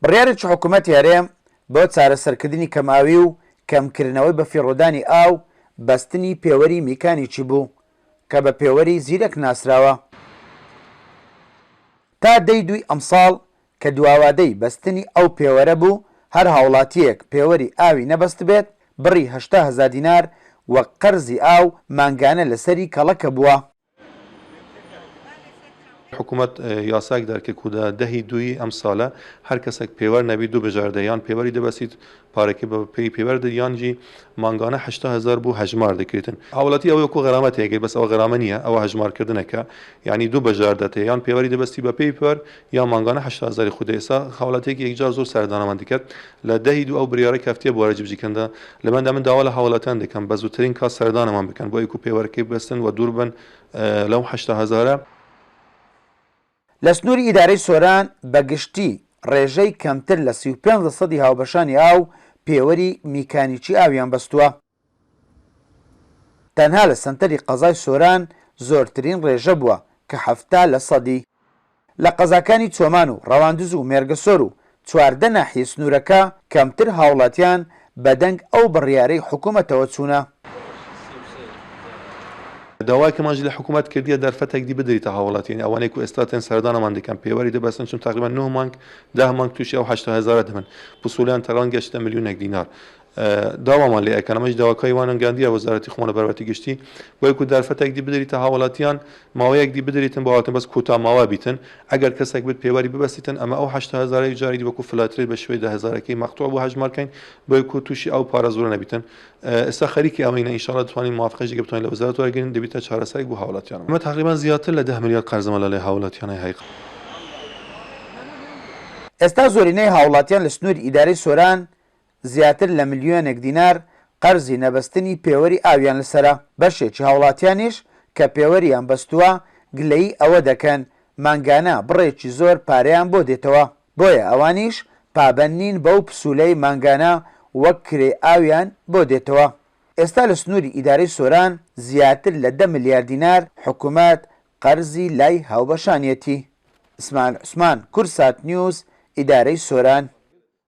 بڕیارێکی حکومەتی هەرێم بۆ چارەسەرکردنی کەمئاوی و کەمکردنەوەی بەفیڕۆدانی ئاو، بەستنی پێوەری میکانیکی بوو، کە بە پێوەری زیرەک ناسراوە. تا دەی دووی ئەمساڵ کە دواوادەی بەستنی ئەو پێوەرە بوو، هەر هاوڵاتییەک پێوەری ئاوی نەبەستبێت، بڕی 80 هەزار دینار وەک قەرزی ئاو مانگانە لەسەری کەڵەکە بووە. حکومەت یاسایەک دەرکرد کو دە دەهی دووی ئەم سالە هەر کەسێک پێوەر نەبی دوو بژاردە یان پێوەری دەبەسیت پارەکەی بە پێی پێوەر دەی یان جی مانگانە 80 هەزار بوو هەژمار دەکرێتن. هاوڵاتی ئەوە وەکو غەرامە تێگەی بەس ئەوە غەرامە نییە ئەوە هەژمار کردنەکە یانی دوو بژاردەتێ یان پێوەری دەبەستی بە پێی پێوەر یان مانگانە 80 هەزاری خودە ئێستا هاوڵاتیەکی یەکجار زۆر سەردانەمان دەکات لە دەهی دوو ئەو بریارە کەفتیە بوارە جبجیکردندا لەمەندا من داوا لە هاوڵاتیان دەکەم بە زووترین کات سەردانەمان بکەن بۆ ئەوی کو پێوەرەکەی ببەستن و دوور بن لەو 80 هەزارە. لە سنووری ئیدارەی سۆران بە گشتی ڕێژەی کەمتر لە 35 لەسەدی هاوبەشانی ئاو پێوەری میکانیکی ئاویان بەستووە. تەنها لە سەنتەری قەزای سۆران زۆرترین ڕێژە بووە کە 70 لەسەدی. لە قەزاکانی چۆمان و ڕەواندز و مێرگەسۆر و 14 ناحیەی سنوورەکە کەمتر هاوڵاتیان بەدەنگ ئەو بڕیارەی حکومەتەوە چوونە. داوایەکمان لە حکوومەت کردیە دەرفەتێک دی بدریتە هاوڵاتیانی ئەوانەی کو ئێستا تێن سەردانەمان دەکەن پێوەری دەبەستن چون تقریبا 9 مانگ 10 مانگ تووشی ئەو 80 هەزارە دەبن پسولیان تەران گەشتە ملیۆنێک دینار داوامان لێ ئەکەن ئەمەش داواکاری وانن گەاندیە وەزارەتی خۆمانە بەربەتی گشتی بۆیە کو دەرفەتێک دی بدریتە هاوڵاتیان ماوەیەک دی بدریتن بۆ هاوڵاتیان بەس کۆتا ماوە بیتن ئەگەر کەسێک بت پێوەری ببەستیتن ئەمە ئەو 80 هەزارەی جاری دی وەکو flat rate بە شێوەی 10 هەزارەکەی مەقتوع بۆ هەژمار کەین بۆیە کو تووشی ئەو پارە زۆرە نەبیتن ئێستا خەریکی ئەوەینە ئینشاڵڵا دەتوانین موافقەش دیگە بتوانین لە وەزارەت وەرگرین دەبیتە چارەسەرێک بۆ هاوڵاتیان ئەمە تەقریبا زیاتر لە 10 ملیار قەرزمان لەلای هاوڵاتیانە هەیە. ئێستا زۆرینەی هاوڵاتیان لە سنووری ئیدارەی سۆران زیاتر لە ملیۆنێک دینار قەرزی نەبەستنی پێوەری ئاویان لەسەرە، بەشێکی هاوڵاتیانیش کە پێوەریان بەستووە گلەیی ئەوە دەکەن مانگانە بڕێکی زۆر پارەیان بۆ دێتەوە، بۆیە ئەوانیش پابەند نین بەو پسولەی مانگانە وەک کرێی ئاویان بۆ دێتەوە. ئێستا لە سنووری ئیدارەی سۆران زیاتر لە 10 ملیار دینار حکومەت قەرزی لای هاوبەشانیەتی. ئیسماعیل عوسمان، کوردسات نیوز، ئیدارەی سۆران.